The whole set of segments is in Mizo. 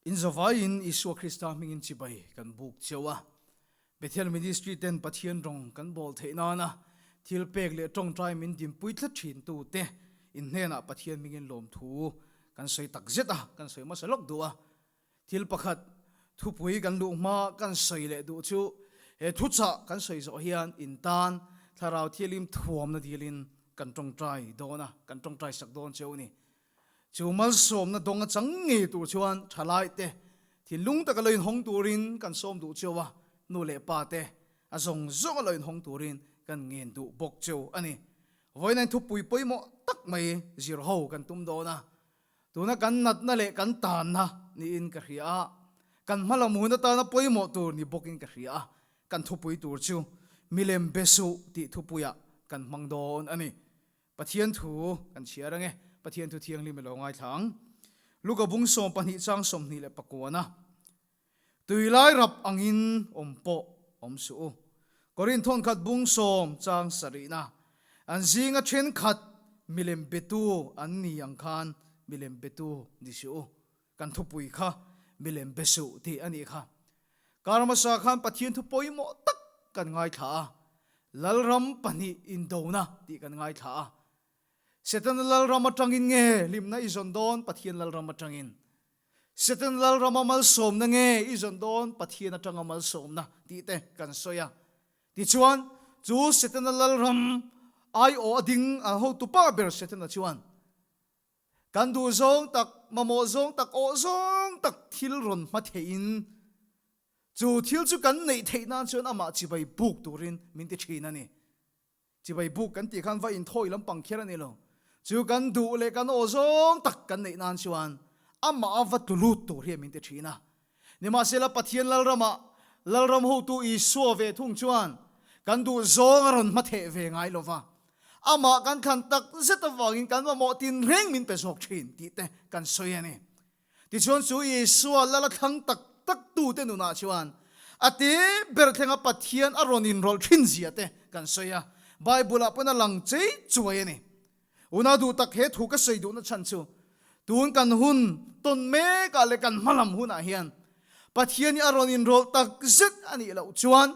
In zavaiin Isua Krista hmingin chibai kan buk cheu a. Bethel Ministry ten Pathian rawng kan bawl theih nana thil pek leh tawngtai min dinpui tlat thin tu te in hnenah Pathian hmingin lawmthu kan sawi tak zet a, kan sawi hmasa lawk duh a. Thil pakhat thupui kan luh hma kan sawi leh duh chu he thuchah kan sawi zawh hian in tan Thlarau Thianghlim thuamna dilin kan tawngtai dawn a, kan tawngtai sak dawn cheu a ni. Chu malsawmna dawng a chang ngei tur chuan thalai te thinlung taka lo inhawng turin kan sawm duh cheu a, nu leh pa te a zawng zawng a lo inhawng turin kan ngen duh bawk cheu a ni. Vawiin thupui pawimawh tak mai zir ho kan tum dawn a, Tuna kan natna leh kan tanna niin ka hria a, kan hmalam hun atana pawimawh tur ni bawkin ka hria a, kan thupui tur chu milem be suh tih thupuiah kan hmang dawn a ni. Pathian thu kan chhiar ange, Pathian thu thianghlim i lo ngaithla ang. Luka bung 12 chang 29a. Tuilai rap angin awm pawh awm suh u. Korinth thawnkhat bung sawm chang sarihna, An zinga thenkhat milem betu an ni ang khan milem betu ni suh u. Kan thupui kha milem be suh tih a nih kha. Kar hmasa khan Pathian thu pawimawh tak kan ngaithla a, Lalram pahnih indona tih kan ngaithla a. Setana Lalram atangin nge hlimna i zawn dawn Pathian Lalram atangin? Satan Lalrama malsawmna nge i zawn dawn Pathian atanga malsawmna tih te kan sawi a. Tichuan, chu Setana Lalram aiawh a ding a hotu pa ber Setana chuan, Kan duh zawng tak, mamawh zawng tak, awh zawng tak thil rawn hma theihin, chu thil chu kan neih theih nan chuan amah chibai buk turin min ti thin a ni. Chibai buk kan tih khan va inthawi lampang kher a ni lo. Chu kan duh leh kan aw zawng tak kan neih nan chuan amah a va tlu lut tur hi min ti thin a. Nimahsela Pathian Lalramah Lalram hotu Isua ve thung chuan kan duh zawng a rawn hmatheh ve ngai lo va. Amah kan thlan tak zet avangin kan mamawh tinreng min pe zawk thin tih te kan sawi a ni. Tichuan chu Isua lal a thlang tak tak tute nunah chuan a te ber thlenga Pathian a rawn inrawlh thin zia te kan sawi a, Bible-ah pawn a lang chei chuai a ni. Unau duh tak he thu ka sawi duhna chhan chu tun kan hun tawn mekah leh kan hmalam hunah hian Pathian hi a rawn inrawlh tak zet a nih loh chuan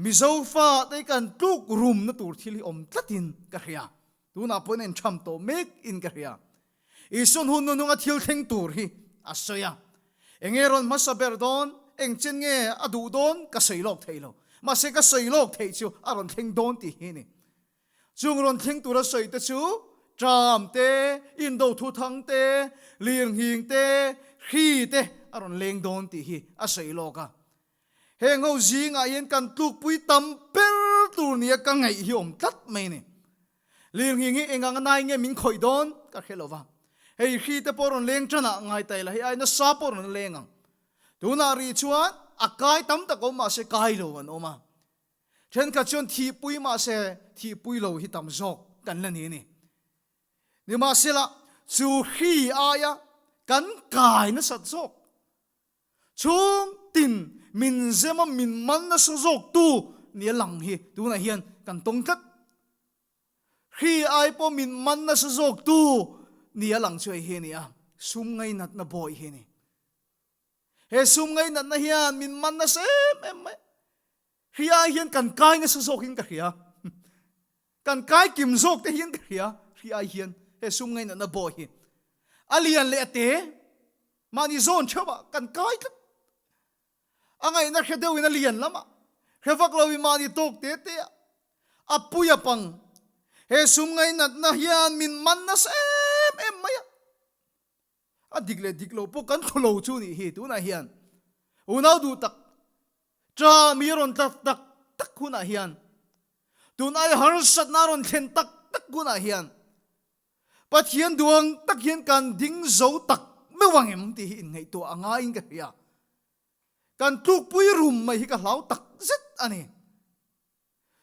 Mizo fate kan tluk rumna tur thil hi awm tlatin ka hria. Tunah pawhin a intham tawh mek in ka hria. Isuan hun nununga thil thleng tur hi a sawi a. Enge rawn hmasa ber dawn, eng chen nge a duh dawn ka sawi lawk thei lo. Mahse ka sawi lawk theih chu a rawn thleng dawn tih hi a ni. Chung rawn thleng tura sawi te chu tram te, indo thuthang te, lirnghing te, hri te a rawn leng dawn tih hi a sawi lawk a. Heng ho zingah hian kan tlukpui tam ber tur nia ka ngaih hi awm tlat mai a ni. Lirnghing hi eng anga nai nge min khawih dawn ka hre lo va. Hei hri te pawh rawn leng tanah ngai ta ila, hei ai nasa pawh rawn leng ang. Tunah ri chuan a kai tam tak awm mahse kai lo an awm a. Thenkhat chuan thihpui mahse thihpui lo hi tam zawk kan la ni a ni. Nimahsela chu hri aia kan kai nasat zawk Chhung tin min zem a min man nasa zawk tu nia lang hi tunah hian kan tawng tlat. Hri ai pawh min man nasa zawk tu nia lang chu hei hi a ni a, sum ngainatna bawi hi a ni. He sum ngainatna hian min man nasa em em mai. Hri ai hian kan kai nasa zawkin ka hria. Kan kai kim zawk te hian ka hria, hri ai hian he sum ngainatna bawi hi a lian leh a te. Mahni zawn theuhah kan kai tlat. A ngaihna hre deuhin a lian lamah, hre vak loin mahni tawk te te ah a pui a pang. He sum ngainatna hian min man nasa em em mai a. A dik leh dik lo pawh kan thlu lo chu nih hi tunah hian. Unau duh tak, ṭa mi a rawn tla tak tak hunah hian, tun aia harsatna a rawn thlen tak tak hunah hian, Pathian duang tak hian kan ding zo tak meuh ang em tih hi inngaihtuah a ngaiin ka hria. Kan tlukpui rum mai hi ka hlau tak zet a ni.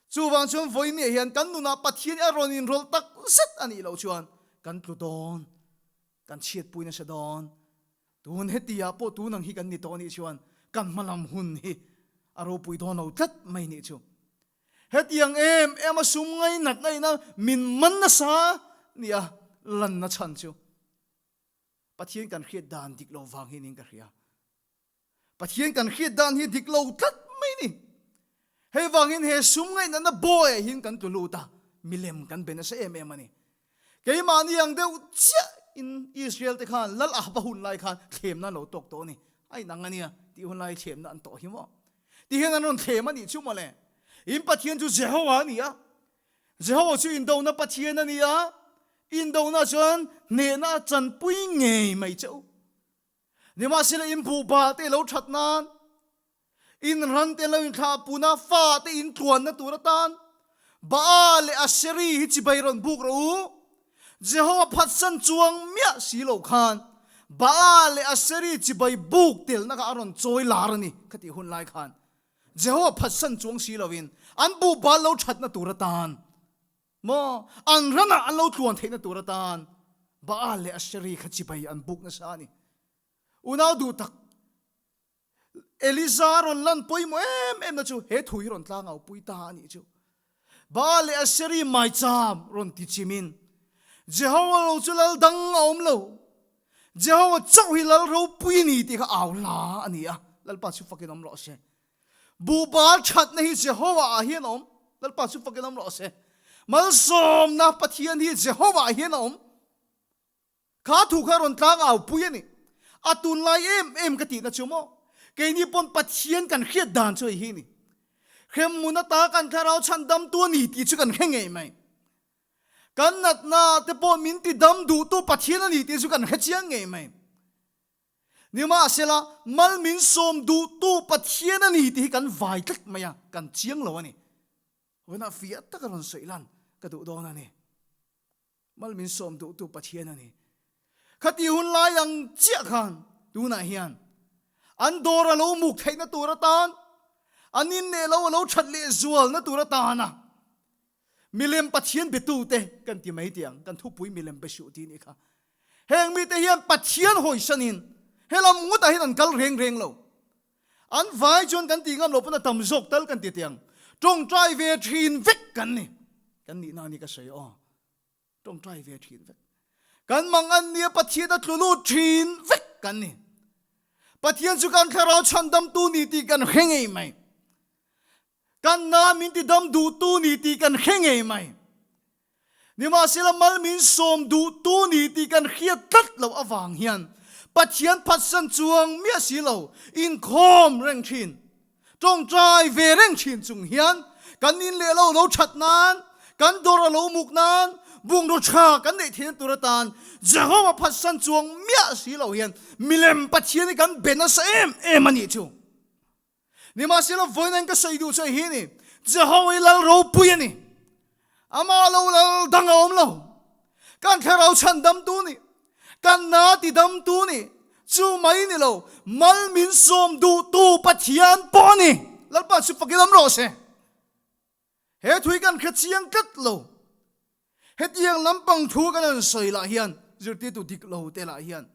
Chuvang chuan vawinia hian kan nunah Pathian hi a rawn inrawlh tak zet a nih loh chuan kan tlu dawn, kan chhiatpui nasa dawn. Tun hetiah pawh tun ang hi kan ni tawh a nih chuan kan hmalam hun hi a ropui dawn lo tlat mai nih chu. Hetiang em em a sum ngainatna ina min man nasa nia lanna chhan chu. Pathian kan hriat dan dik lo vang hi niin ka hria. Pathian kan hriat dan hi dik lo tlat mai ni. Hei vangin he sum ngaihnatna bawiah hian kan tlu lut a, milem kan be nasa em em a ni. Keimahni ang deuh chiah in Israel te khan Lal Ahaba hun lai khan thlemna an lo tawk tawh a ni. A inang a nia tih hun lai thlemna an tawh hi maw? Ti hian an rawn thlem a nih chu mawle. In Pathian chu Jehovah a ni a. Jehovah chu indona Pathian a ni a, indona chuan hnehna a chanpui ngei mai che u. Nimahsela in buhbal te lo that nan, in ran te lo inthlah puna fa te in tluanna tur atan Baal leh Asheri hi chibai rawn buk rawh u. Jehovah phatsan chuang miah si lo khan Baal leh Asheri chibai buk telna kha a rawn chawi lar a ni kha tih hun lai khan Jehovah phatsan chuang si loin an buhbal lo thatna tur atan Maw, an ranah an lo tluan theihna tur atan Baal leh Asheri kha chibai an buk nasa a ni. Unau duh tak, Eliza rawn lan pawimawh em em na chu he thu hi rawn tlangau pui ta a nih chu. Baal leh Asheri maicham rawn ti chimin, Jehovah lo chu lal dang a awm lo, Jehovah chauh hi lal ropui a ni tih kha au hla a ni a, Lalpa chu fakin awm rawh se. Buhbal thatna hi Jehovah ah hian a awm. Lalpa chu fakin awm rawh se. Malsawmna Pathian hi Jehovah ah hian a awm. Kha thu kha rawn tlang au pui a ni. A tunlai em em ka tihna chu maw? Keini pawn Pathian kan hriat dan chu hei hi ni. Hremhmun ata kan thlarau chhandamtu a ni tih chu kan hre ngei mai. Kan natna te pawh min tidam duhtu Pathian a ni tih chu kan hre chiang ngei mai. Nimahsela, mal min sawm duhtu Pathian a ni tih hi kan vai tlat mai a, kan chiang lo a ni. Vawiinah fiah taka rawn sawi lan ka duh dawn a ni. Mal min sawm duhtu Pathian a ni. Khati hun lai ang chiah khan tunah hian an dawr a lo muk theihna tur atan, an inneh lo a lo that leh zualna tur atana Milem Pathian betute kan ti mai tiang, kan thupui milem be suh ti nih kha. Heng mite hian Pathian hawisanin helam ngawtah hian an kal reng reng lo. An vai chuan kan ti ngam lo pawn a tam zawk tal kan ti tiang. Tawngtai ve thin vek kan ni. Kan nihna ni ka sawi aw. Tawngtai ve thin vek. Kan mang an nia Pathian a tlu lut thin vek kan ni. Pathian chu kan thlarau chhandamtu ni tih kan hre ngei mai. Kan na min tidam duhtu ni tih kan hre ngei mai. Nimahsela mal min sawm duhtu ni tih kan hriat tlat loh avang hian Pathian phatsan chuang miah si lo inkhawm reng thin, tawngtai ve reng thin chung hian kan in leh lo lo that nan, kan dawr a lo muk nan, bungraw tha kan neih theihna tur atan Jehovah phatsan chuang miah si lo hian milem Pathian hi kan be nasa em em a nih chu. Nimahsela vawiin ka sawi duh chu hei hi a ni, Jehovah hi lal ropui a ni. Amah lo lal dang a awm lo. Kan thlarau chhandamtu ni, kan na tidamtu ni, chu mai ni lo, mal min sawm duhtu Pathian pawh a ni. Lalpa chu fakin awm rawh se. He thui kan hre chiang tlat lo. Hetiang lampang thu kan han sawi lah hian zirtirtu dik lo te lah hian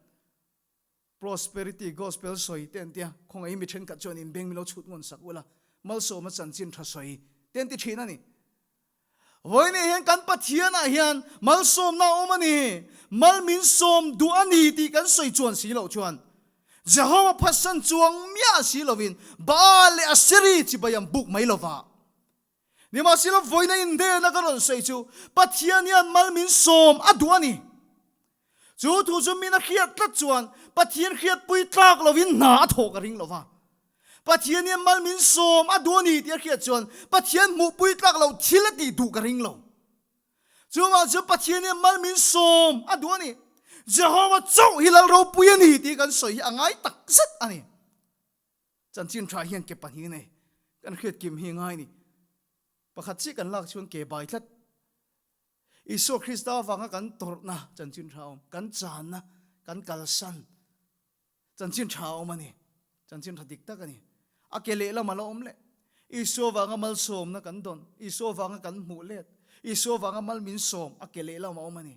Prosperity Gospel sawi te an tia, khawngaih mi thenkhat chuan in beng min lo chhut ngawn sak ula, malsawma chanchin tha sawi te an ti thin a ni. Vawiin hian kan Pathianah hian malsawmna a awm a ni, mal min sawm duh a ni tih kan sawi chuan si loh chuan Jehovah phatsan chuang miah si lovin Baal leh Aseri chibai an buk mai lova. Nimahsela vawiina indena ka rawn sawi chu Pathian hian mal min sawm a duh a ni. Chu thu chu min a hriat tlat chuan Pathian hriatpui tlak lovin hna a thawk a ring lo va. Pathian hian mal min sawm a duh a ni tih a hriat chuan Pathian hmuhpui tlak lo thil a tih duh ka ring lo. Chuvang chuan Pathian hian mal min sawm a duh a ni. Jehovah chauh hi lal ropui a ni tih kan sawi hi a ngai tak zet a ni. Chanchin tha hian ke pahnih nei kan hriat kim hi ngai ni. Pakhat chiah kan lak chuan ke bai tlat. Isua Krista avanga kan tawrhna chanchin tha awm, kan channa, kan kalsan chanchin tha awm a ni. Chanchin tha dik tak a ni. A ke lehlam a la awm leh. Isua vanga malsawmna kan dawn, Isua vanga kan hmuh let, Isua vanga mal min sawm a ke lehlam a awm a ni.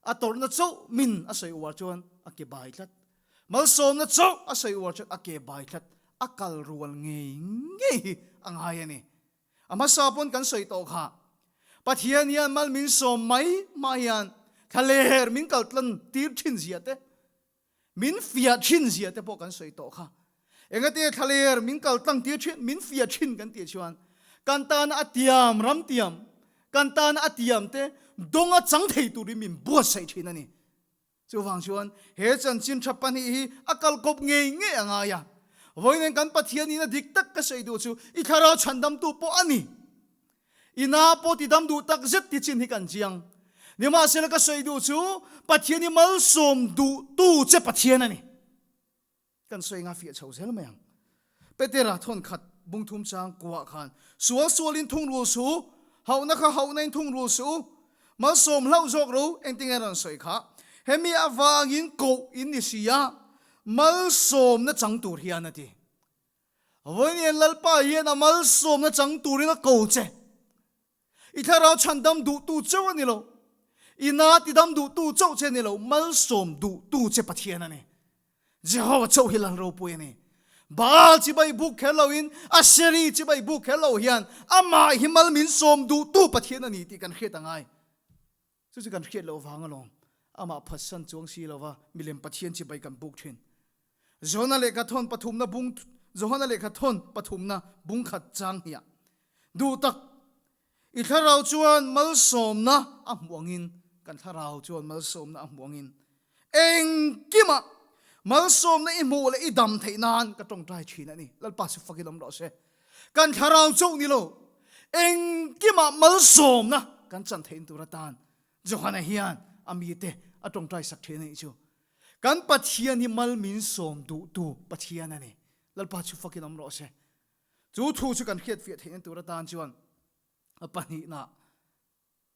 A tawrhna chauh min a sawi uar chuan a ke bai tlat. Malsawmna chauh a sawi uar chuan a ke bai tlat. A kal rual ngei ngei hi a ngai a ni. A hmasa pawn kan sawi tawh kha. Pathian hian mal min sawm mai hma hian thlaler min kal tlan tir thin zia te. Min fiah thin zia te pawh kan sawi tawh kha. Engate thlaler min kal tlang tir thin, min fiah thin kan tih chuan kan tana a tiam ram tiam, kan tana a tiam te dawnga chang thei turin min buatsaih thin a ni. Chuvang chuan he chanchin tha pahnih hi a kalkawp ngei ngei a ngai a. Vawiin kan Pathian in a dik tak ka sawi duh chu i thlarau chhandamtu pawh a ni. I na pawh ti dam duh tak zet ti chin hi kan chiang. Nimahsela ka sawi duh chu Pathian i malsawm duhtu che Pathian a ni. Kan sawi nga fiah chho zel mai ang. Petera thawnkhat bungthum chang kuah khan sual sualin thungrul su, hauhna kha hauhna in thungrul su, malsawm hlauh zawk ro engtinge rawn sawi kha. Hemi avangin koh in ni si a, malsawmna chang tur hian a ti. Vawiin Lalpa hian a malsawmna chang turin a ko che. I thlarau chhandam duhtu chauh a ni lo. I na tidam duhtu chauh che a ni lo, malsawm duhtu che Pathian a ni. Jehovah chauh hi Lal ropui a ni. Baal chibai buk kher loin, Asheri chibai buk kher lo hian amah hi mal min sawm duhtu Pathian a ni tih kan hriat a ngai. Chu chu kan hriat loh vang alawm. Amah phatsan chuang si lova milem Pathian chibai kan buk thin. Johana lehkha thawn pathumna bung Johana lehkha thawn pathumna bung khat chang hniah duh tak i thlarau chuan malsawmna a hmuh angin kan thlarau chuan malsawmna a hmuh angin engkimah malsawmna i hmuh leh i dam theih nan ka tawngtai thin a ni. Lalpa chu fakin awm rawh se. Kan thlarau chauh ni lo, engkimah malsawmna kan chan theih tur atan Johana hian a mite a tawngtai sak thin a nih chu. Kan Pathian hi mal min sawm duhtu Pathian a ni. Lalpa chu fakin awm rawh se. Chu thu chu kan hriatfiah theihna tur atan chuan a pahnihna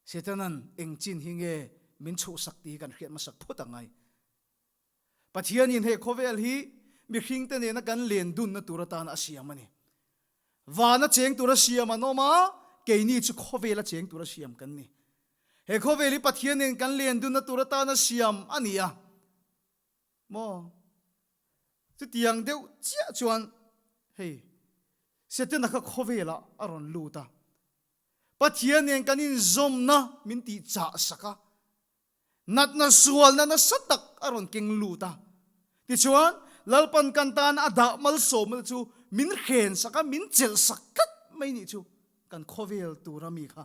Setanan eng chin hi nge min chhuhsak tih hi kan hriat hmasak phawt ang ai. Pathianin he khawvel hi mihringte nena kan len dunna tur atana a siam a ni. Vana cheng tura siam an awm a, keini chu khawvela cheng tura siam kan ni. He khawvel hi Pathian nen kan len dunna tur atana siam a ni a. Maw? Chutiang deuh chiah chuan hei Setana kha khawvelah a rawn lut a. Pathian nen kan inzawmna min tihchah sak a. Natna sualna nasa tak a rawn keng lut a. Tichuan, Lalpan kan tan a dah malsawmna chu min hren sak a, min chelh sak tlat mai nih chu kan khawvel tura mi kha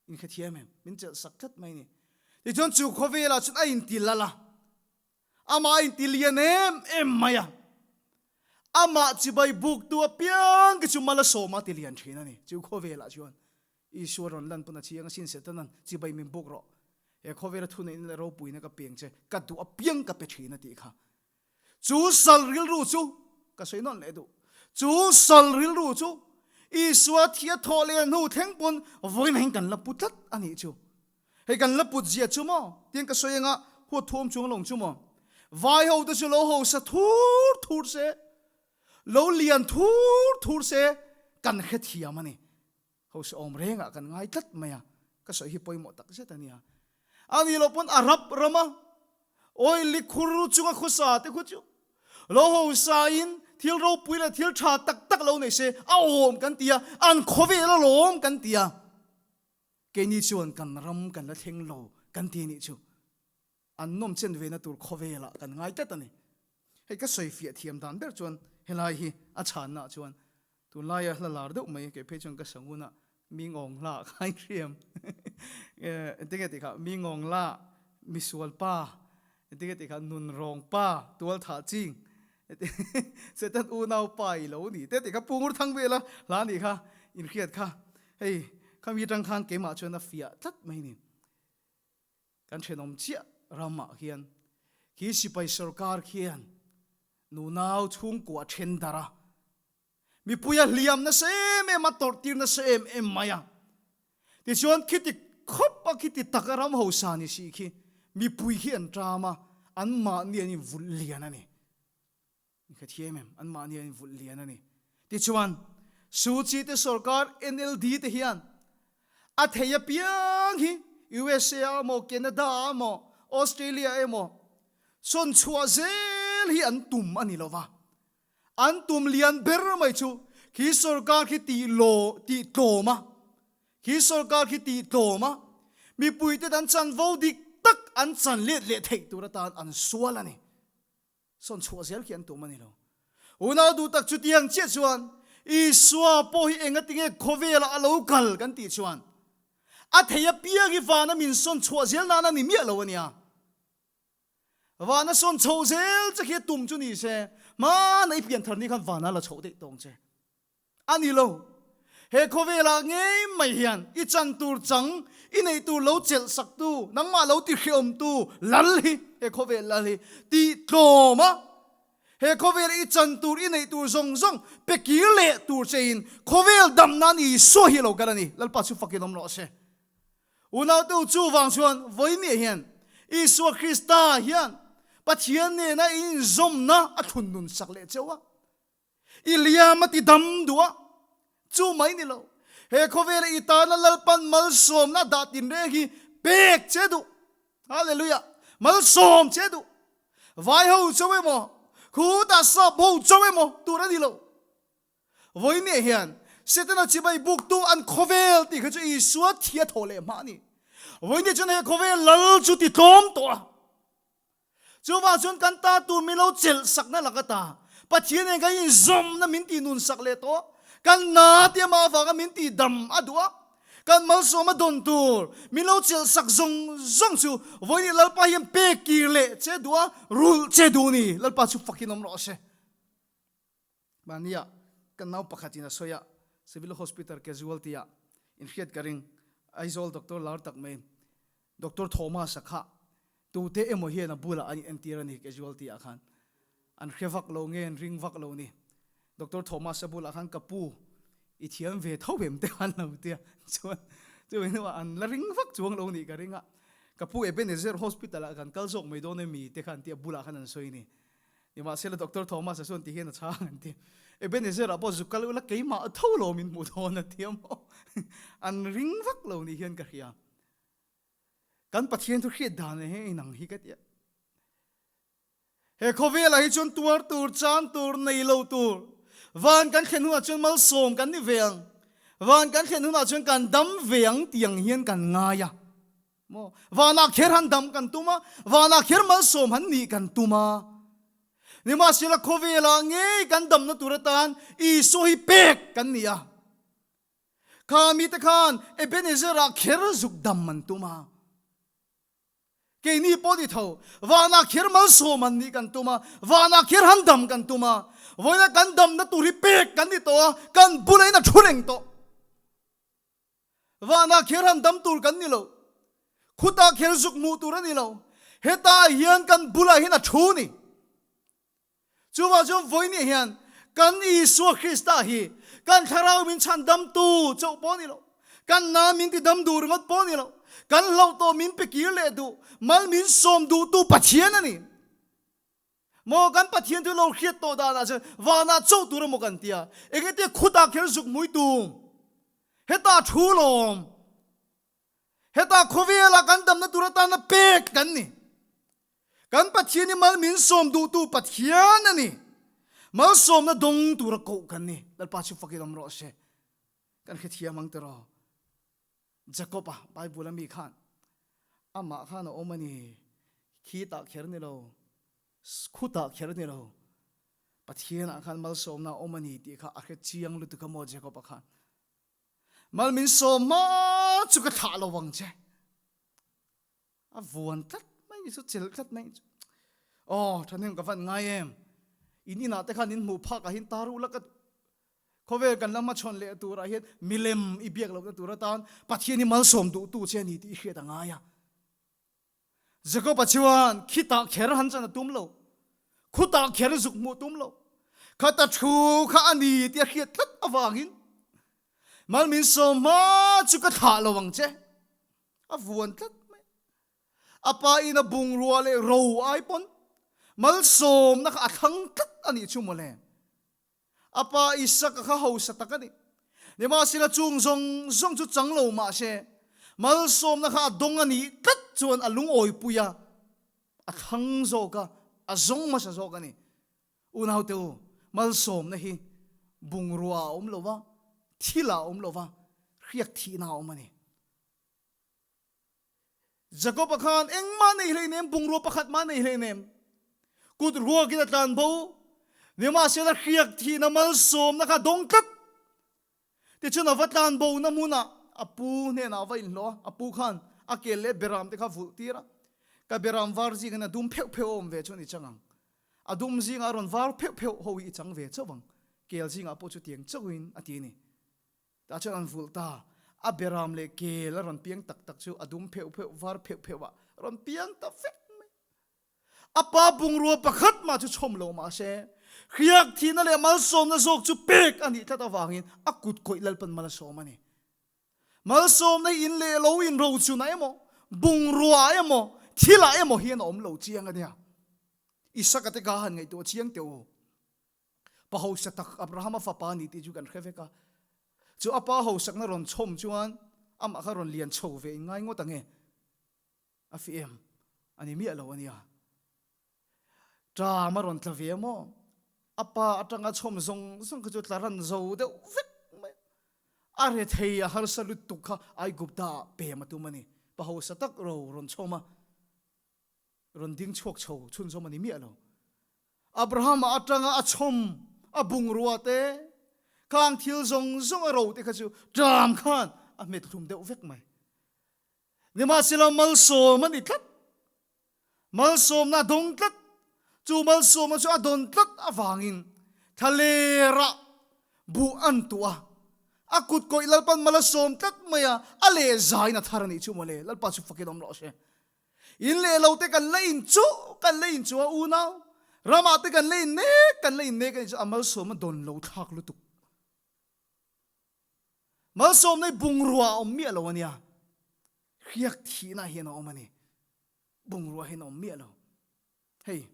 in hrethiam em? Min chelh sak tlat mai ni. Tichuan chu khawvelah chuan a inti lal a, amah a inti lian em em mai a. Amah chibai buktu apiang te chu mal a sawm a ti lian thin a ni. Chu khawvelah chuan Isua rawn lan pawn a chiang asin Setanan chibai min buk rawh. He khawvela thuneihna leh ropuina ka peng che, ka duh apiang ka pe thin a tih kha. Chu sal rilru chu, ka sawi nawn leh duh, chu sal rilru chu Isua thi a thawh leh hnu thleng pawn vawiin ah hian kan la pu tlat a nih chu. Hei kan la put zia chu maw? Tiang ka sawi anga huat thuam chuang lawng chu maw? Vai ho te chu lo hausa thur thur se, lo lian thur thur se kan hrethiam a ni. Hausa awm rengah kan ngai tlat mai a, ka sawi hi pawimawh tak zet a nia. A nih loh pawn Arab rama oil likhur chunga khawsa te khu chu lo hausa in thil ropui leh thil tha tak tak lo nei se a awm kan ti a, an khawvel alawm kan ti a. Keini chuan kan ram kan la thleng lo kan ti nih chu. An nawm chen vena tur khawvelah kan ngai tlat a ni. Hei ka sawi fiah thiam dan ber chuan helai hi a chhanna chuan tunlaia hla lar deuh mai kei phei chuan ka sangun a mi ngawng hla kha in hriam engtinge tih kha mi ngawng hla misual pa engtinge tih kha nun rawng pa tual thah ching Satan unau pa i lo ni te tih kha pungur thang vela hla nih kha in hriat kha hei khami atang khan keimah chuan a fiah tlat mai ni. Kan thenawm chiah ramah hian khi sipai sorkar khian nunau chhungkua then darh a, mipui a hliam nasa em em a, tawrh tir nasa em em mai a. Tichuan khiti khawp a khiti tak a ram hausa ni si khi mipui khi an ṭam a, anmahni an invulh lian a ni. Ka thiam em? Anmahni an invulh lian a ni. Tichuan, Suu Kyi te sorkar NLD te hian a thei apiang hi USA ah emaw, Canada ah emaw, Australia ah emaw sawn chhuah zel hi an tum a ni lo va. An tum lian ber mai chu khi sorkar khi tih law, tih tlawm a, khi sorkar khi tih tlawm a, mipuite an chanvo dik tak an chan let leh theih tur atan an sual a ni. Sawn chhuah zel khi an tum a ni lo. Unau duh tak chutiang chiah chuan Isua pawh hi engatinge khawvelah a lo kal kan tih chuan a thei apiang hi vana min sawn chhuah zel nan a ni miah lo a nia. Vana sawn chho zel che khi a tum chu ni se, hmana i pianthar ni khan vana la chhoh daih tawng che. A ni lo. He khawvelah ngei mai hian i chan tur chang, i neih tur lo chelh saktu, nangmah lo ti hreawmtu lal hi, he khawvel lal hi tih tlawm a, he khawvela i chan tur, i neih tur zawng zawng pe kir leh tur chein khawvel dam nan Isua hi a lo kal a ni. Lalpa chu fakin awm rawh se. Unaute chuvang chuan vawinia hian Isua Krista hian Pathian nena i inzawmna a thlun nun sak leh cheu a. I liam a ti dam duh a, chu mai ni lo. He khawvela i tana Lalpan malsawmna a dah tinreng hi pek che duh. Hallelujah! Malsawm che duh. Vai ho cho emaw, khutah sap ho cho emaw tur a ni lo. Vawinia hian Setana chibai buktu an khawvel tih kha chu Isua thi a thawh leh hma a ni. Vawinia chuan he khawvel lal chu ti tlawm tawh a. Chuvang chuan kan ta tur min lo chelh sakna lak ata Pathian nen kan inzawmna min tih nun sak leh tawh, kan na tih amah avanga min tih dam a duh a, kan malsawm a dawn tur min lo chelh sak zawng zawng chu vawiin Lalpa hian pek kir leh che duh a, rulh che duh ni. Lalpa chu fakin awm rawh se. Mahnia kan nau pakhatin a sawi a, Civil Hospital casualty ah inhriat ka ring, Aizawl doctor lar tak mai Doctor Thomas-a kha tute emaw hian a bulah an inentir a ni casualty ah khan. An hre vak lo nge an ring vak lo ni. Doctor Thomas-a bulah khan ka pu i thiam ve tho em te khan lo tia chuan chumi hnuah an la ring vak chuang lo nih ka ring a, ka pu Ebenezer Hospital ah kan kal zawk mai dawn emi te khan tia bulah khan an sawi ni. Nimahsela Doctor Thomas-a chuan ti hian a chhang an ti. Ebenezer-ah pawh zuk kal ula keimah tho lo min hmuh dawn a ti a maw? An ring vak lo nih hian ka hria. Kan Pathian thu hriat dan leh heng inang hi ka ti a. He khawvelah hi chuan tuar tur, chan tur, nei lo tur, van kan thlen hunah chuan malsawm kan ni ve ang, van kan thlen hunah chuan kan dam ve ang tih ang hian kan ngai a. Maw? Vanah kher han dam kan tum a, vanah kher malsawm han nih kan tum a. Nimahsela khawvelah ngei kan damna tur atan Isua hi pek kan ni a. Kha mite khan Ebenezer-ah kher zuk dam an tum a. Keini pawh ni tho, vanah kher malsawm an nih kan tum a, vanah kher han dam kan tum a. Vawiina kan damna tur hi pek kan ni tawh a, kan bulah in a thu reng tawh. Vanah kher han dam tur kan ni lo. Khutah kher zuk hmuh tur a ni lo. Hetah hian kan bulah hian a thu ni. Chuvang chuan vawiin hian kan Isua Krista hi kan thlarau min chhan damtu chauh pawh a ni lo. Kan na min ti dam duh ringawt pawh a ni lo. Kan hlauh tawh min pe kir leh duh, mal min sawm duhtu Pathian a ni. Maw kan Pathian chu lo hriat tawh danah chuan vanah chauh tur emaw kan tia, engtin khutah kher zuk hmui tum, hetah thu lawm, hetah khawvelah kan damna tur atana pek kan ni. Kan Pathian hi mal min sawm duhtu Pathian a ni. Malsawmna dawng tura koh kan ni. Lalpa chu fakin awm rawh se. Kan hrethiam ang tiraw. Jakob-a Bible a mi khan amah khan a awm a ni, khitah kher ni lo, khutah kher ni lo, Pathianah khan malsawmna a awm a ni tih kha a hre chiang lutuk a maw Jakob-a khan. Mal min sawm hma chu ka thlah lo vang che. A vuan tlat mai ni chu, chelh tlat mai ni chu. Aw, thahnem ka van ngai em. In inah te khan in hmuh phak ah hian tar ula ka Khawvel kan la hmachhawn leh turah hian milem i biak lohna tur atan Pathian hi malsawm duhtu che a ni tih i hriat a ngai a. Jakob-a chuan khitah kher han chan a tum lo, khutah kher zuk hmuh tum lo, khata thu kha a ni tih a hriat tlat avangin mal min sawm hma chu ka thlah lo ang che, a vuan tlat mai. A pa in a bungrua leh ro ai pawn malsawmna kha a thlang tlat a nih chu mawle. A pa Isaka kha hausa tak a ni. Nimahsela chung zawng zawng chu chang lo mah se, malsawmna kha a dawng a nih tlat chuan a lungawipui a, a thlang zawk a, a zawng hmasa zawk a ni. Unaute u, malsawmna hi bungrua a awm lo va, thil a awm lo va, hriak thihna a awm a ni. Jakob-a khan engmah nei hleinem, bungrua pakhat mah nei hleinem. Kut ruakin a tlan bo. Nimahsela hriak thihna malsawmna kha dawng tlat. Tichuan a va tlan bona hmunah a pu hnenah a va inhlawh a, a pu khan a kel leh beram te kha vulh tir a. Ka beram var zingin a dum pheuh pheuh a awm ve chuan i chang ang. A dum zingah a rawn var pheuh pheuh ho hi i chang ve chauh ang. Kel zingah pawh chutiang chauhin a ti a ni. Tah chuan an vulh ta. A beram leh kel a rawn piang tak tak chu a dum pheuh pheuh, var pheuh pheuh ah rawn piang ta vek mai. A pa bungrua pakhat mah chu chhawm lo mah se, hriak thihna leh malsawmna zawk chu pek a nih tlat avangin a kut kawih Lalpan mal a sawm a ni. Malsawmna hi in leh lo in rochunah emaw, bungrua emaw, thilah emaw hian a awm lo chiang a nia. Isaka te ka han ngaihtuah chiang teh u. Pa hausa tak Abrahama fapa a ni tih chu kan hre vek a. Chu a pa hausakna rawn chhawm chuan amah kha rawn lian chho ve in ngai ngawt ang e. A fi em? A ni miah lo a nia. Ṭam a rawn tla ve maw? A pa aṭanga chhawm zawng zawng kha chu tla ran zo deuh vek mai. A rethei a harsa lutuk kha Aigupta ah pem a tum a ni. Pa hausa tak ro rawn chhawm a, rawn ding chhuak chho chhunzawm a ni miah lo. Abrahama aṭanga a chhawm a bungrua te, khang thil zawng zawng a ro te kha chu ṭam khan a hmet hlum deuh vek mai. Nimahsela malsawm a ni tlat. Malsawmna a dawng tlat. Chu malsawmna chu a dawn tlat avangin thlalerah buh an tuah a. A kut kawih Lalpan mal a sawm tlat mai a, a leh zaiin a thar a nih chu mawle. Lalpa chu fakin awm rawh se. In leh lo te kan la in chuh, kan la in chuh a unau. Ramah te kan la in nek, kan la in nek a nih chu a malsawm a dawn lo thlak lutuk. Malsawmna hi bungrua a awm miah lo a nia. Hriak thihna hian a awm a ni. Bungrua hian a awm miah lo. Hei,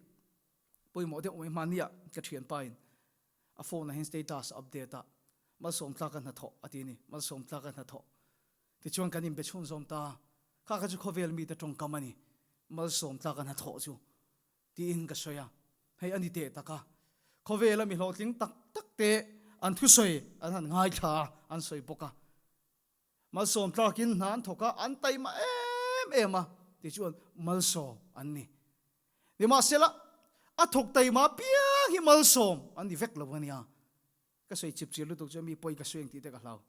pawimawh deuh mai hmania ka thianpa in a phone ah hian status a update a, Malsawm tlaka hnathawh a ti a ni. Malsawm tlaka hnathawh. Tichuan kan inbe chhun zawm ta. Kha kha chu khawvel mite tawngkam a ni. Malsawm tlaka hnathawh chu. Tiin ka sawi a, hei a ni teh tak a, khawvela mi hlawhtling tak tak te an thusawi an han ngaithla a, an sawi bawk a. Malsawm tlakin hna an thawk a, an taima em em a, ti chuan malsawm an ni. Nimahsela, a thawk taima piang hi malsawm an ni vek lo a nia. Ka sawi chip chir lutuk chuan mi pawi ka sawi ang tih te ka hlau.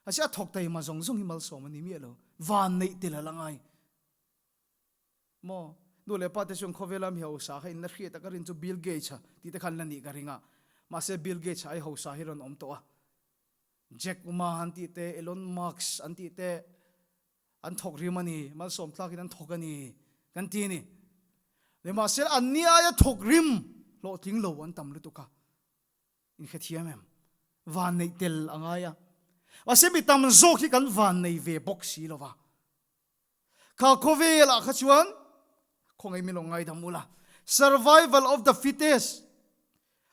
Mahse a thawk taima zawng zawng hi malsawm an ni miah lo, van neih tel a la ngai. Maw? Nu leh pa te chuan khawvela mi hausa kha in la hriat a ka rin chu Bill Gates a tih te khan la nih ka ring a. Mahse Bill Gates a ai hausa hi rawn awm tawh a. Jack Ma an tih te, Elon Musk an tih te an thawk rim a ni, malsawm tlakin an thawk a ni kan ti a ni. Nimahsela anni aia thawk rim hlawhtling lo an tam lutuk a. In hrethiam em? Vanneih tel a ngai a. Mahse mi tam zawk hi kan vannei ve bawk si lo va. Kha khawvelah kha chuan khawngaih min lo ngaidam ula, survival of the fittest,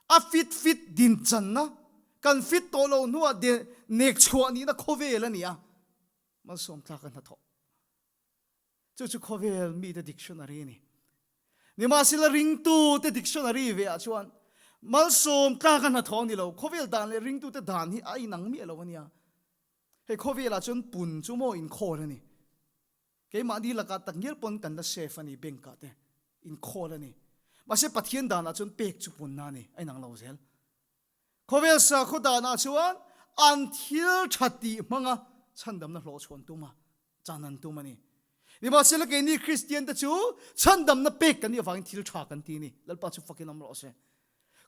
a fit fit din channa, kan fit tawh loh hnuah de nek chhuah nihna khawvel a ni a, malsawm tlak a hnathawh. Chu chu khawvel mite dictionary a ni. Nimahsela ringtute dictionary ve ah chuan malsawm tlak a hnathawh a ni lo, khawvel dan leh ringtute dan hi a inang miah lo a nia. Hei khawvelah chuan pun chu maw inkhawl a ni. Keimahni lakah tak ngial pawn kan la safe a ni bank ah te inkhawl a ni. Mahse Pathian danah chuan pek chu punna a ni, a inang lo zel. Khawvel sakhaw danah chuan an thil tha tih hmanga chhandamna hlawhchhuan tum a, chan an tum a ni. Nimahsela keini Kristian te chu chhandamna pek kan nih avangin thil tha kan ti a ni. Lalpa chu fakin awm rawh se.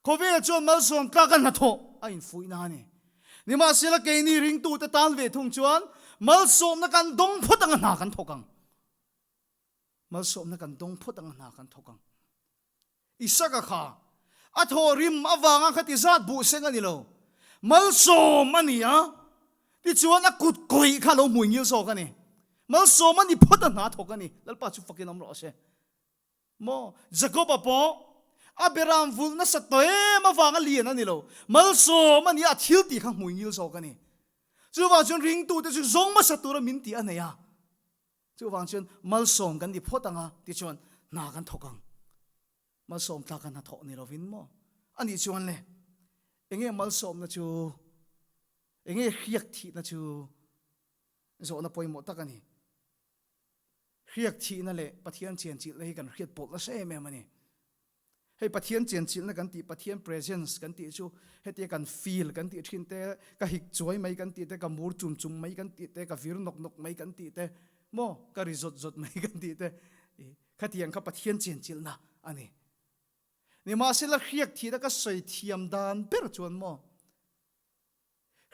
Khawvel chuan malsawm tlak a hnathawh a infuihna a ni. Nimahsela keini ringtute tan ve thung chuan malsawmna kan dawng phawt anga hna kan thawk ang. Malsawmna kan dawng phawt anga hna kan thawk ang. Isaka kha a thawh rim avanga khati zat buh seng a ni lo. Malsawm a ni a, tichuan a kut kawih kha a lo hmui ngil zawk a ni. Malsawm a ni phawt a hna thawk a ni. Lalpa chu fakin awm rawh se. Maw? Jakob-a pawh a beram vulh nasa tawh em avanga lian a ni lo. Malsawm a ni a, a thil tih kha hmui ngil zawk a ni. Chuvang chuan ringtute chu zawng hmasa tura min tih a nei a. Chuvang chuan malsawm kan ni phawt ang a, tichuan hna kan thawk ang. Malsawm tlaka hna thawh ni lovin maw? Anih chuan le, enge malsawmna chu, enge hriak thihna chu zawhna pawimawh tak a ni. Hriak thihna leh Pathian chianchilhna hi kan hriat pawlh nasa em em a ni. Hei Pathian chenchilhna kan tih, Pathian presence kan tih chu hetia kan feel kan tih thin te, ka hik chuai mai kan tih te, ka mur chum chum mai kan tih te, ka vir nawk nawk mai kan tih te, maw ka ri zawt zawt mai kan tih te, khatiang kha Pathian chenchilhna a ni. Nimahsela hriak thihna ka sawi thiam dan ber chuan maw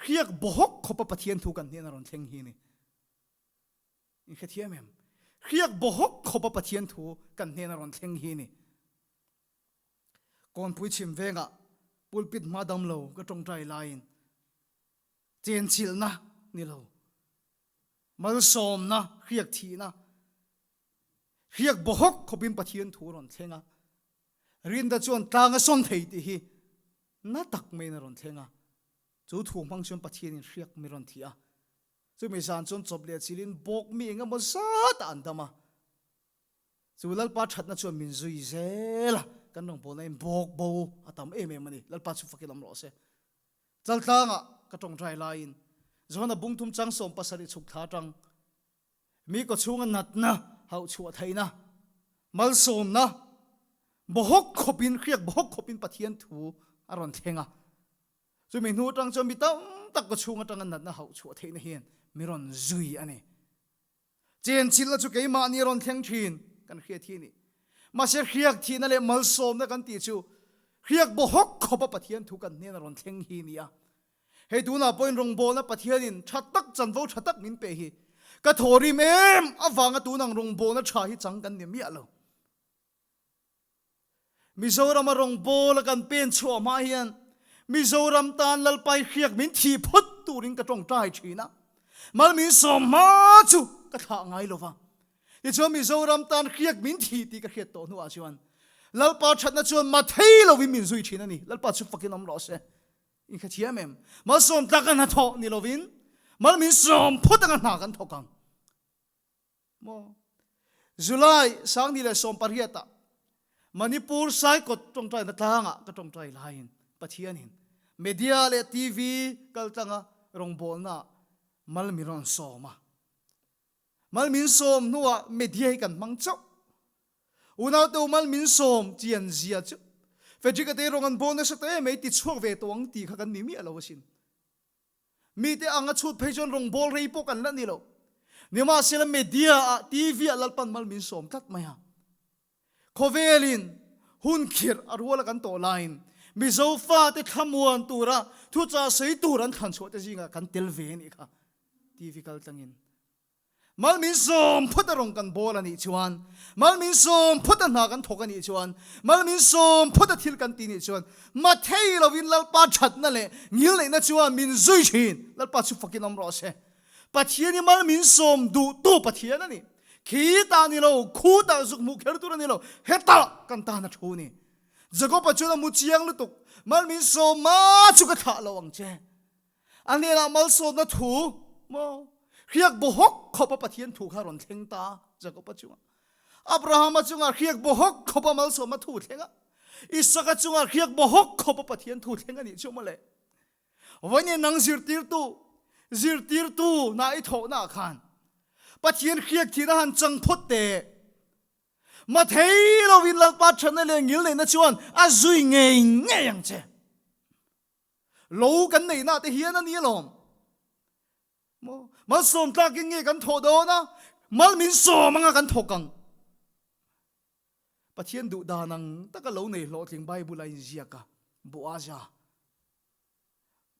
hriak bawhawk khawpa Pathian thu kan hnena rawn thleng hi a ni. In hrethiam em? Hriak bawhawk khawpa Pathian thu kan hnena rawn thleng hi a ni. Kawnpui chhim vengah pulpit hma dam lo ka tawngtai laiin chenchilhna ni lo, malsawmna, hriak thihna, hriak bawhawk khawpin Pathian thu rawn thleng a. Rinda chuan tlang a sawn thei tih hi na tak maiin a rawn thleng a. Chu thu hmang chuan Pathianin hriak mi rawn thih a. Chumi zan chuan chawp leh chilin bawk mi eng emaw zatah an dam a. Chu Lalpa thatna chuan min zui zel a, kan rawngbawlna in bawk bo a tam em em a ni. Lalpa chu fakin awm rawh se. Chaltlangah ka tawngtai laiin Johana bungthum chang 17 chhuk thla atang mi kawchhunga natna hauh chhuah theihna, malsawmna, bawhawk khawpin, hriak bawhawk khawpin Pathian thu a rawn thleng a. Chumi hnu atang chuan mi tam tak kawchhung atanga natna hauh chhuah theihna hian mi rawn zui a ni. Chenchilhna chu keimahni a rawn thleng thin kan hriat hi a ni. Mahse hriak thihna leh malsawmna kan tih chu hriak bawhawk khawpa Pathian thu kan hnena rawn thleng hi a ni a. Hei tunah pawhin rawngbawlna Pathianin tha tak chanvo tha tak min pe hi ka thawhrim em avanga tunang rawngbawlna tha hi chang kan ni miah lo. Mizorama rawngbawla kan pen chhuah hma hian Mizoram tan Lalpai hriak min thih phawt turin ka tawngtai thin a, mal min sawm hma chu ka thlah ngai lo va. Tichuan Mizoram tan hriak min thih tih ka hriat tawh hnuah chuan Lalpa thatna chuan ma thei lovin min zui thin a ni. Lalpa chu fakin awm rawh se. In kha thiam em? Malsawm tlak a hnathawh ni lovin mal min sawm phawt anga hna kan thawk ang. Maw? July 18 ah Manipur Saikawt tawngtaina tlangah ka tawngtai laiin Pathianin media leh TV kaltlanga rawngbawlnaah mal min rawn sawm a. Mal min sawm hnuah media hi kan hmang chauh. Unaute u mal min sawm chian zia chu Frederick-a te rawng an bawl nasa ta em mai ti chhuak ve tawh ang tih kha kan ni miah lo asin. Mite anga chhut phei chuan rawngbâwl rei pawh kan la ni lo. Nimahsela media ah TV ah Lalpan mal min sawm tlat mai a. Khawvelin hun khirh a ruala kan tawh laiin Mizo fate thlamuan tura thuchah sawi tur an thlan chhuah te zingah kan tel ve a nih kha TV kal tlangin. Mal min sawm phawt a rawng kan bawl a nih chuan, mal min sawm phawt a hna kan thawk a nih chuan, mal min sawm phawt a thil kan ti nih chuan, ma thei lovin Lalpa thatna leh ngilneihna chuan min zui thin. Lalpa chu fakin awm rawh se. Pathian hi mal min sawm duhtu Pathian a ni. Khi tah ni lo, khu tah zuk hmuh kher tur a ni lo, hetah kan tan a thu a ni. Jakob-a chuan a mu chiang lutuk, Mal min sawm ma chu ka thlah lo ang che. A hnenah malsawmna thu maw hriak bawhawk khawpa Pathian thu kha rawn thleng ta Jakoba chungah. Abrahama chungah hriak bawhawk khawpa malsawmna thu thleng a, Isaka chungah hriak bawhawk khawpa Pathian thu thleng a nih chu mawle. Vawiin nang zirtirtu, zirtirtu na i thawhna ah khan Pathian hriak thihna han chang phawt teh. Mathei lovin Lalpa thatna leh ngilneihna chuan a zui ngei ngei ang che. Lo kan neihna te hian a ni alawm. Maw? Malsawm tlakin nge kan thawh dawn a, mal min sawm anga kan thawk ang. Pathian duh dan ang taka lo nei hlawhtling Bible a inziak a, Boaza.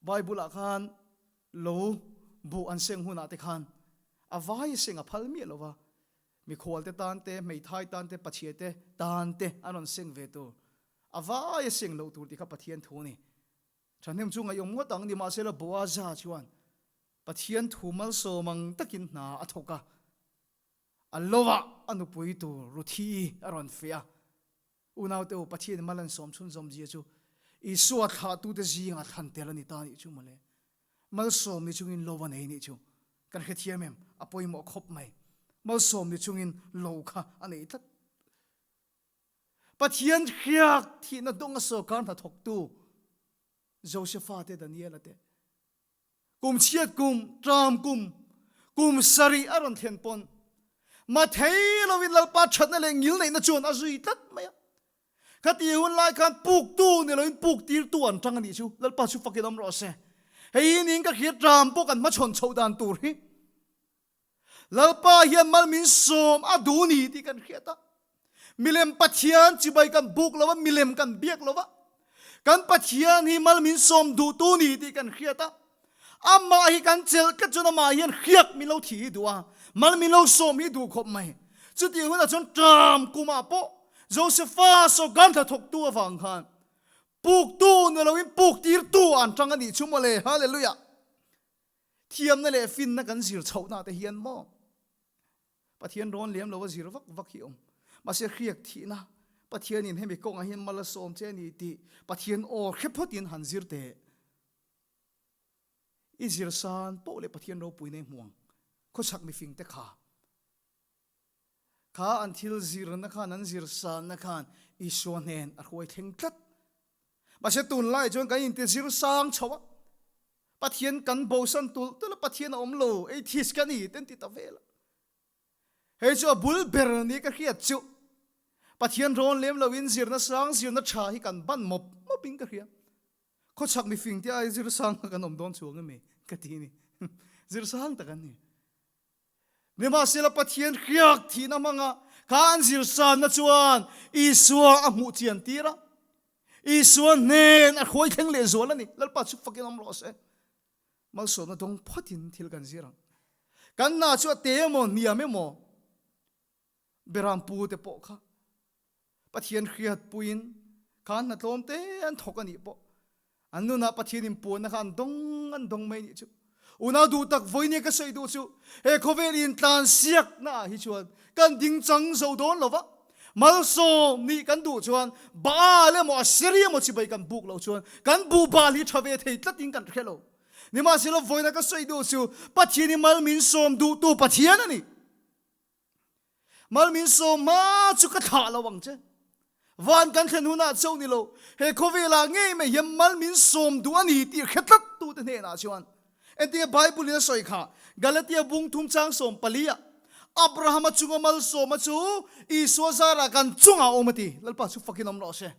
Bible ah khan lo buh an seng hunah te khan a vai a seng a phal miah lo va, mikhual te tan te, hmeithai tan te, pachhia te tan te an rawn seng ve tur. A vai a seng loh tur tih kha Pathian thu a ni. Thahnem chu ngaihawm ngawt ang, nimahsela Boaza chuan Pathian thu malsawm ang takin hna a thawk a, a lovah a nupui tur Ruthi a rawn feh a. Unaute u, Pathian mal an sawm chhunzawm zia chu Isua thlahtute zingah thlan tel a ni ta nih chu mawle. Malsawm ni chungin lo a nei nih chu kan hrethiam em? A pawimawh khawp mai. Malsawm ni chungin lo kha a nei tlat. Pathian hriak thihna dawnga sawrkar hnathawktu Josefa te Daniela te kum chhiat kum, ṭam kum, kum sarih a rawn thlen pawn Mathei lovin Lalpa ṭhatna leh ngilneihna chuan a zui tlat mai a. Khati hun lai khan puktu ni loin puk tirtu an tang a nih chu. Lalpa chu fakin awm rawh se. Hei hi niin ka hriat ram pawh kan hmachhawn chhoh dan tur hi. Lalpa hian mal min sawm a duh ni tih kan hriat a. Milem Pathian chibai kan buk lo va, milem kan biak lo va. Kan Pathian hi mal min sawm duhtu ni tih kan hriat a. Amah hi kan chelh tlat chuan amah hian hriak min lo thih hi duh a, mal min lo sawm hi duh khawp mai. Chutiang hunah chuan ṭam kumah pawh Josepha sawrkar hnathawktu avang khan puktu ni loin puktirtu an ṭang a nih chu mawle. Hallelujah! Thiamna leh finna kan zir chhohna te hian maw Pathian rawn liam lo a zir vak vak hi awm. Mahse hriak thihna Pathianin hemi kawngah hian mal a sawm che a ni tih Pathian aw hre phawtin han zir teh. I zir san poh leh Pathian ropui nei hmuang khawchhak mifing te kha kha an thil zirna khan an zir sanna khan Isua hnen a hruai thleng tlat. Mahse tunlai chuan kan inti zir sang chho a, Pathian kan bosan tulh tulh a, Pathian a awm lo, atheist ka ni te an ti ta vel a. Hei chu a bul ber ni ka hriat chu Pathian rawn lem loin zirna sang zirna tha hi kan ban mawp mawp in ka hria. Khawchhak mifing te ai zir sang kha kan awm dawn chuang emi ka ti ni. Zir sang tak an ni. Nimahsela Pathian hriak thihna hmanga kha an zir sanna chuan Isua a hmuh chian tir a. Isua hnen a hruai thleng leh zual a ni. Lalpa chu fakin awm rawh se. Malsawmna dawng phawtin thil kan zir ang. Kan hna chu a te emaw hniam emaw Beram pu te pawh kha Pathian hriatpuiin kha an hna tlawm te an thawk a nih pawh an nunah Pathian inpuanna kha an dawng an dawng mai nih chu. Unau duh tak vawinia ka sawi duh chu he khawvel intlansiakna ah hi chuan kan dingchang zo dawn lo va, Malsawm nih kan duh chuan Baal emaw Assyria emaw chibai kan buk loh chuan kan buh bal hi tha ve thei tlatin kan hre lo. Nimahsela vawiina ka sawi duh chu Pathian hi mal min sawm duhtu Pathian a ni. Mal min sawm hma chu ka thlah lo ang che. Van kan thlen hunah chauh ni lo, he khawvelah ngei mai hian mal min sawm duh a ni tih hre tlat tute hnenah chuan Entinge Bible in a sawi kha? Galatia bung thum chang 14 ah Abrahama chunga malsawma chu Isua zarah kan chungah a awm a ti. Lalpa chu fakin awm rawh se.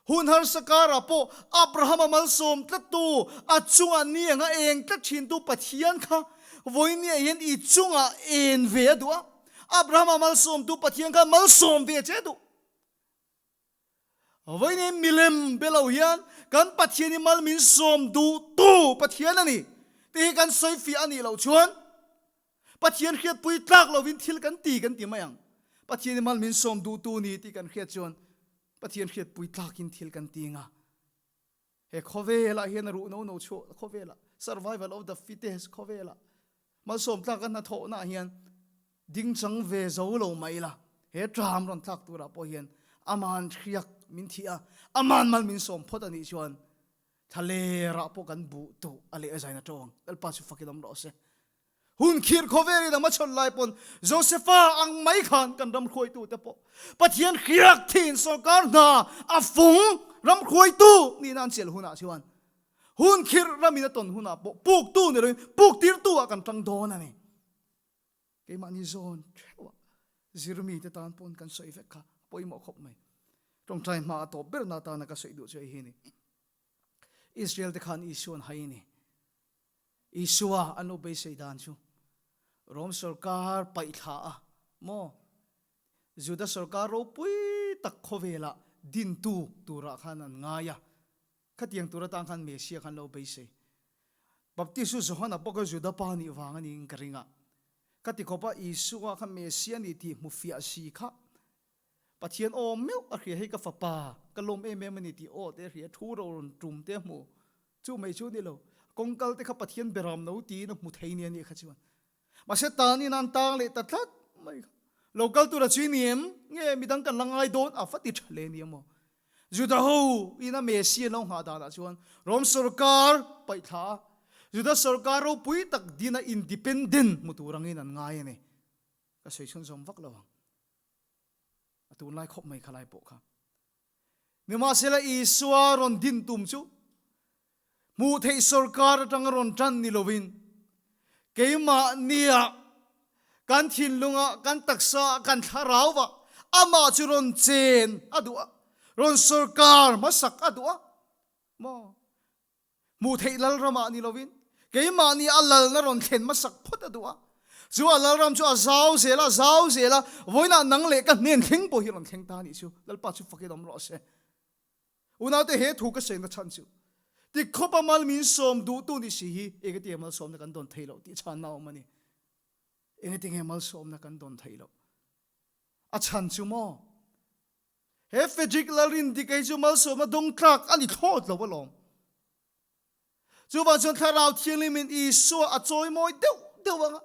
Hun harsa karah pawh Abrahama malsawm tlattu, a chungah ni anga eng tlat thintu Pathian kha vawinia hian i chungah en ve a duh a. Abrahama malsawmtu Pathian kha malsawm ve che a duh. Vawiin milem be lo hian kan Pathian hi mal min sawm duhtu Pathian a ni tih hi kan sawi fiah a nih loh chuan Pathian hriatpui tlak lovin thil kan ti kan ti mai ang. Pathian hi mal min sawm duhtu ni tih kan hriat chuan Pathian hriatpui tlakin thil kan ti nga. He khawvelah hian a ruh no no chhuah khawvelah survival of the fittest khawvelah malsawm tlaka hnathawhnaah hian dingchang ve zo lo mai ila he ṭam rawn tlak turah pawh hian aman hriak min thih a, aman mal min sawm phawt a nih chuan thlalerah pawh kan buh tuh a leh a zain a ṭawng. Lalpa chu fakin awm rawh se. Hun khirh khawvelin a hmachhawn lai pawn Josepha ang mai khan kan ram hruaitute pawh Pathian hriak thin sorkar hna a fung ram hruaitu nihna an chelh hunah chuan hun khirh ramin a tawn hunah pawh puktu ni loin puktirtu ah kan tang dawn a ni. Keimahni zawn theuhah zirmite tan pawn kan sawi vek kha a pawimawh khawp mai. Tawngtai hma a tawp berna atana ka sawi duh chu hei hi a ni. Israel te khan Isua an hai a ni. Isua an lo beisei dan chu Rom sorkar paihthla a maw Juda sorkar ropui tak khawvelah dintu turah khan an ngai a, khatiang tur atan khan Messiah khan lo beisei. Baptistu Johana pawh kha Juda pa nih vang a niin ka ring a, khati khawpa Isua kha Messiah a ni tih hmu fiah si kha Pathian aw meuh a hria hei ka fapa, ka lawm em em a ni tih aw te a hria, thu ro rawn tum te a hmu. Chu mai chu a ni lo, kawngkal te kha Pathian beram no tiin a hmu thei nia nih kha chuan. Mahse tanin an tang leh ta tlat mai kha. Lo kal tura chu i ni em? Nge midang kan la ngai dawn a va ti tha hle nia maw? Juda ho ina Messi an lo nghah danah chuan Rom sorkar paihthla a, Juda sorkar ropui tak dina independent hmu tur angin an ngai a ni. Ka sawi chhunzawm vak lo ang. A tunlai khawp mai khalai pawh kha. Nimahsela Isua rawn din tum chu hmuh theih sorkar atanga rawn tan ni lovin keimahnia kan thinlunga kan taksa kan thlarauva amah chu rawn chen a duh a. Rawn sawrkar hmasak a duh a maw? Hmuh theih lalramah ni lovin keimahni a lalna rawn thlen hmasak phawt a duh a. Chu a lalram chu a zau zel a, zau zel a, vawiinah nang leh ka hnen thleng pawh hi rawn thleng ta a nih chu. Lalpa chu fakin awm rawh se. Unaute he thu ka sawi na chhan chu ti khawpa mal min sawm duhtu ni si hi engati malsawmna kan dawn thei loh tih chhanna a awm a ni. Engati nge malsawmna kan dawn theih loh? A chhan chu maw? He Frederick Lalrindika hi chu malsawmna dawng tlak a ni thlawt lo alawm. Chuvang chuan Thlarau Thianghlimin Isua a chawimawi deuh deuh ang a.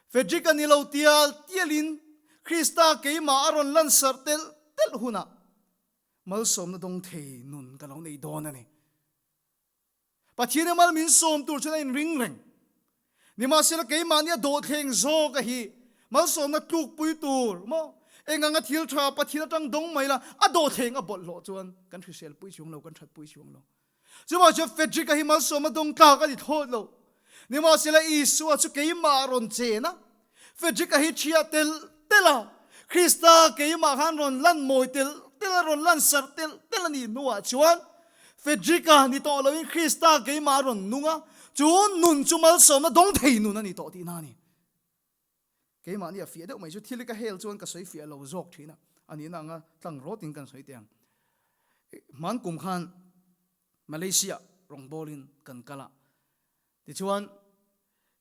Frederick a ni lo tial tialin Krista keimah a rawn lansarh telh telh hunah malsawmna dawng thei nun ka lo nei dawn a ni. Pathian i mal min sawm tur chuan a inring reng. Nimahsela keimahni a dawhthleng zawk a hi malsawmna tlukpui tur maw? Eng anga thil tha Pathian atang dawng mai la a dawhthleng a bawlhhlawh chuan kan hrisel pui chuang lo, kan that pui chuang lo. Chuvang chuan Frederick-a hi malsawmna dawng tlak a ni thlawt lo. Nimahsela Isua chu keimah rawn chen a, Frederick-a hi thiah telh telh a, Krista keimah khan rawn lan mawi telh telh a, rawn lan sarh telh telh a nih hnuah chuan Frederick-a ni tawh loin Krista keimah a rawn nung a, chu nun chu malsawmna dawng thei nun a ni tawh tihna a ni. Keimahni a fiah deuh mai chu thil hi ka hel chuan ka sawi fiah lo zawk thin a, a nihna anga tlang rawtin kan sawi teh ang. Hman kum khan Malaysia rawngbawlin kan kal a, tichuan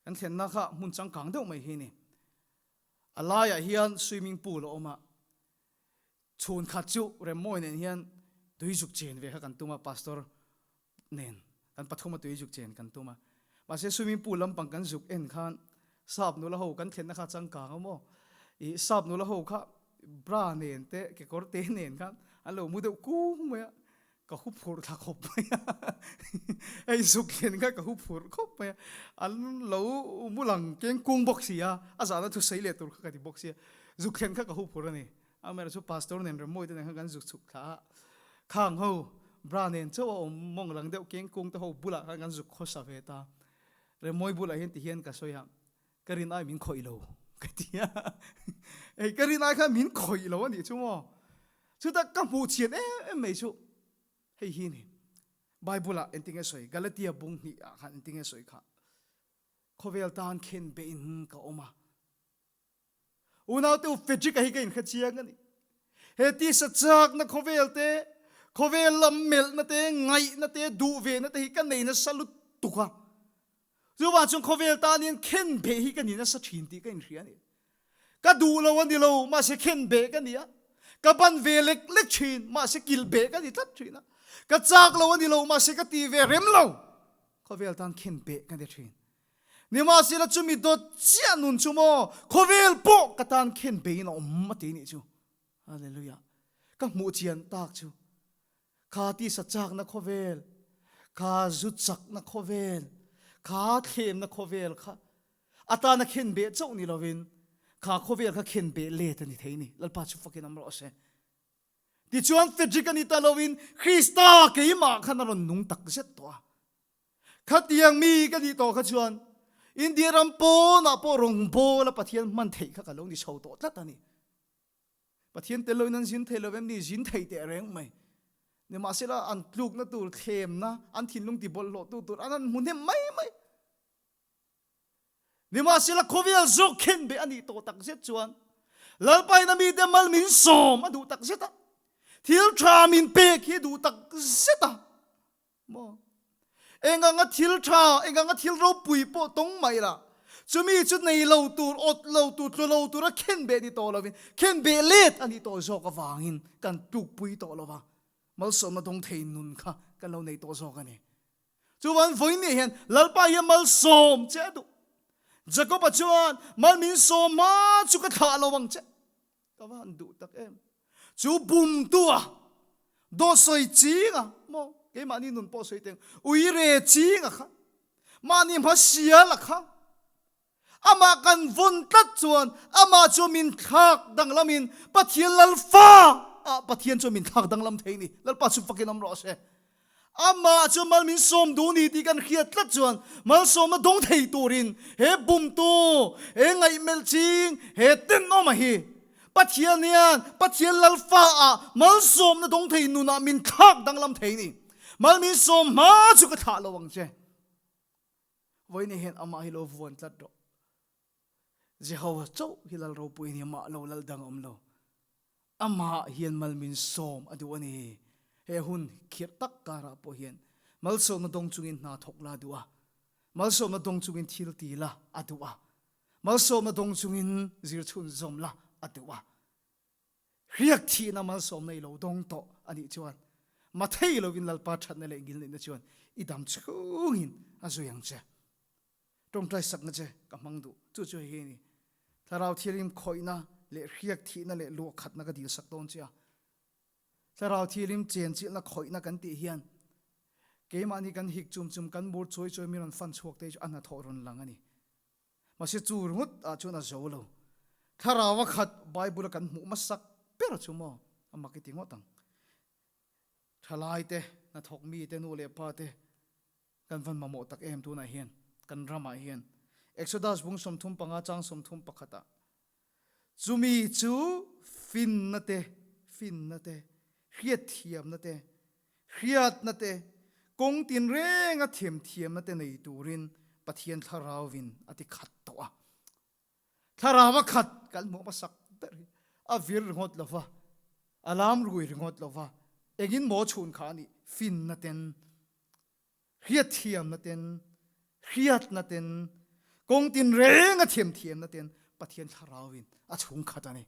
Kan thlenna kha hmun changkang deuh mai hi a ni. A laiah hian swimming pool a awm a, chhun khat chu Remmawi nen hian tui zuk chen ve kha kan tum a, pastor nen kan pathuma tui zuk chen kan tum a. Mahse swimming pool lampang kan zuk en khan sap nula ho kan thlenna kha changkang a maw? Ih sap nula ho kha bra nen te kekawr te nen khan an lo mu deuh kung mai a, Ka hu phurh thla khawp mai a, hei zuk thlen kha ka hu phurh khawp mai a, an lo mu lang keng kung bawk si a, a zahna thu sawi leh tur kha ka ti bawk si a, zuk thlen kha ka hu phurh a ni. Amaherawhchu chu pastor nen Remmawi te nen khan kan zuk chhuk thla a, khang ho bra nen chauh a awm mawng lang deuh keng kung te ho bulah khan kan zuk khawsa ve ta. Remmawi bulah hian ti hian ka sawi a, ka rin ai min khawih lo ka ti a, hei ka rin ai khan min khawih lo a nih chu maw? Chutah ka hmuh chian em em mai chu hei hi ni, Bible ah engtinge sawi, Galatia bung hnih ah khan engtinge sawi kha, khawvel tan khen beh in ka awm a, unaute u Frederick-a hi ka inhre chiang a ni, he tisa chakna khawvel te, khawvel lam melhna te, ngaihna te, duh vehna te hi ka nei nasa lutuk a, Chuvang chuan khawvel tan hian khen beh hi ka ni nasa thin tih ka inhria a ni. Ka duh lo a ni lo, mahse khen beh ka ni a. Ka ban ve lek lek thin, mahse kil beh ka ni tlat thin a. Ka chak lo a ni lo, mahse ka ti ve rem lo. Khawvel tan khen beh ka ni thin. Nimahsela chumi dawt chiah nun chu maw, khawvel pawh ka tan khen behin a awm a ti nih chu. Hallelujah. Ka hmuh chian tak chu. Kha tisa chakna khawvel, kha zu chakna khawvel, kha thlemna khawvel kha atana khenbeh chauh ni lovin kha khawvel kha khenbeh let a ni thei ni. Lalpa chu fakin awm rawh se. Tichuan Frederick a ni ta lovin Krista keimah khan a rawn nung tak zet tawh a. Khatiang mi ka nih tawh kha chuan India ram pawnah pawh rawngbawla Pathian hman theih kha ka lo ni chho tawh tlat a ni. Pathian tel loin an zin thei lo em ni? Zin thei teh reng mai. Nimahsela an tlukna tur thlemna, an thinlung ti bawlhhlawhtu tur an han hmu hnem mai mai. Nimahsela khawvel zawk khen beh a nih tawh tak zet chuan Lalpa in a mite mal min sawm a duh tak zet a, thil tha min pek hi a duh tak zet a. Maw? Eng anga thil tha, eng anga thil ropui pawh tawng mai la, chumi chu nei lo tur, awt lo tur, tlu lo tura khen beh ni tawh lovin, khen beh let a nih tawh zawk avangin kan tlukpui tawh lo va, malsawmna dawng thei nun kha kan lo nei tawh zawk a ni. Chuvan vawiin hian Lalpa hian malsawm che a duh. Jakoba chuan, Mal min sawm hma chu ka thlah lo ang che. Ka va han duh tak em. Chu bumtu a, dawt sawi ching a, maw keimahni nun pawh sawi teng, ui re ching a kha, mahni hma sial a kha, amah kan vawn tlat chuan amah chu min thlak danglamin Pathian Lalfa ah Pathian chu min thlak danglam thei ni. Lalpa chu fakin awm rawh se. Amah chu mal min sawm duh ni tih kan hriat tlat chuan malsawmna dawng thei turin he bumtu, he ngaihmelh ching, he tenawma hi. Pathian hian Pathian lal fa ah malsawmna dawng thei nunah min thlak danglam thei ni. Mal min sawm hma chu ka thlah lo ang che. Vawiin hian amah hi lo vuan tlat rawh. Jehovah chauh hi lal ropui a ni, amah lo lal dang a awm lo. Amah hian mal min sawm a duh a ni. He hun khirh tak karah pawh hian malsawmna dawng chungin hna thawk la a duh a, malsawmna dawng chungin thil ti la a duh a, malsawmna dawng chungin zir chhunzawm la a duh a. Hriak thihna malsawmna i lo dawng tawh a nih chuan mathei lovin Lalpa thatna leh ngilneihna chuan i dam chhungin a zui ang che. Tawngtai sakna che ka hmang duh. Chu chu hei hi a ni. Thlarau Thianghlim khawihna leh hriak thihna leh luahkhatna ka dilsak dawn che a. Thlarau Thianghlim chenchilhna khawihna kan tih hian keimahni kan hik chum chum kan mur chawi chawi mi rawn fan chhuak te chu a hnathawh rawn lang a ni. Mahse chu ringawt ah chuan a zo lo. Thlarau a khat Bible a kan hmuh hmasak ber chu maw a mak i ti ngawt ang. Thalai te, hnathawk mi te, nu leh pa te Kan van mamawh tak em tunah hian kan ramah hian Exodus bung 35 chang 31 ah chumi chu finna te finna te hriatthiamna te hriatna te kawng tinrenga themthiamna te nei turin Pathian Thlarauvin a ti khat tawh a. Thlarau a khat kan hmuh hmasak ber hi a vir ringawt lova, a lam rui ringawt lova, engin maw chhun kha a nih finna ten Hriatthiamna ten, hriatna ten, kawng tinreng a thiamthiamna ten Pathian Thlarauin a chhungkhat a ni.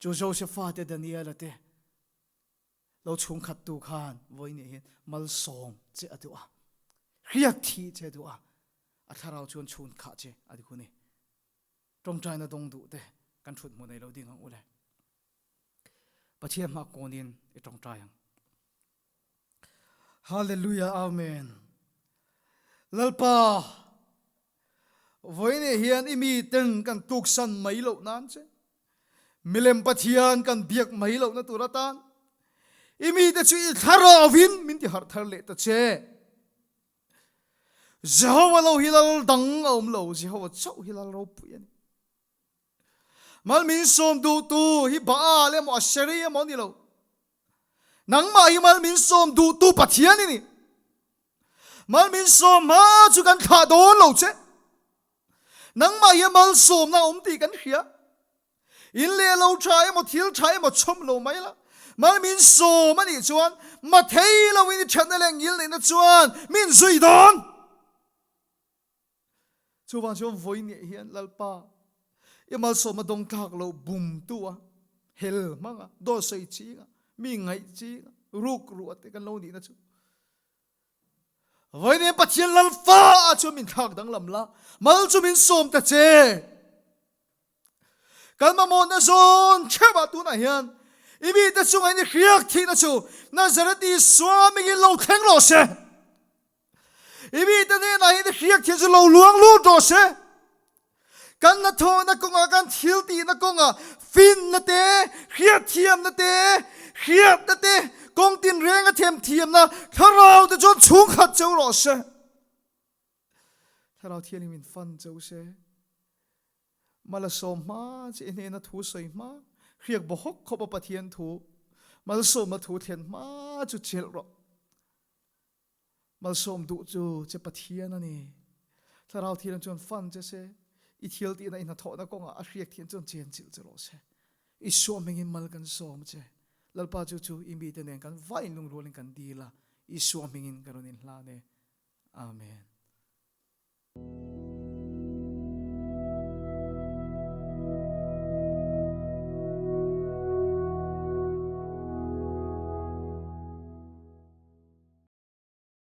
Chu Josepha te Daniela te lo chhungkhattu khan vawiin hian malsawm che a duh a, hriat thih che a duh a, a Thlarau chuan chhunkhah che a duh a ni. Tawngtaina dawng duh te kan thut hmu nei lo ding ang u le. Pathian hma kawnin i tawngtai ang. Hallelujah Amen. Lalpa vawiin hian i mi ten kan tuksan mai loh nan che milem Pathian kan biak mai lohna tur atan i mite chu i thlarauin min ti harh thar leh ta che. Jehovah lo hi lal dang a awm lo, Jehovah chauh hi lal ropui a ni. Mal min sawm duhtu hi Baal emaw Asheri emaw a ni lo. Nangmah hi mal min sawm duhtu Pathian i ni. Mal min sawm hma chu kan thlah dawn lo che. Nangmah hi malsawmna a awm tih kan hria. In leh lo tha emaw thil tha emaw chhawm lo mai la. Mal min sawm a nih chuan mathei loin i thatna leh ngilneihna chuan min zui dawn. Chuvang chuan vawiin hian Lalpa i malsawmna dawng tlak lo bumtu a, hel hmang a, dawt sawi ching a, mi ngaih ching a, ruk ruah te kan lo nihna chu. Vawiin hian Pathian Lalfa ah chuan min thlak danglam la, mal chu min sawm ta che. Kan mamawhna zawn theuhah tunah hian i mite chungah in i hriak thihna chu Nazareth Isua mingin lo thleng rawh se. I mite hnenah hian i hriak thih chu lo luang lut rawh se. Kan hnathawhna kawngah, kan thil tihna kawngah finna te, hriatthiamna te, hriatna te, kawng tinrenga themthiamna thlarau te chuan chhungkhat cheu rawh se. Thlarau Thianghlim in fan cheu se. Malsawm hma che i hnena thu sawi hma, hriak baw hawk khawp a Pathian thu, malsawmna thu thlen hma chu chelh rawh. Malsawm duh chu che Pathian a ni. Thlarau Thianghlim chuan fan che se, i thil tihna i hnathawhna kawngah a hriak thian chuan chenchilh che rawh se. Isua hmingin mal kan sawm che. Lalpa chu chu i mite nen kan vain lungrualin kan dil a, Isua hmingin ka rawn inhlan e. Amen.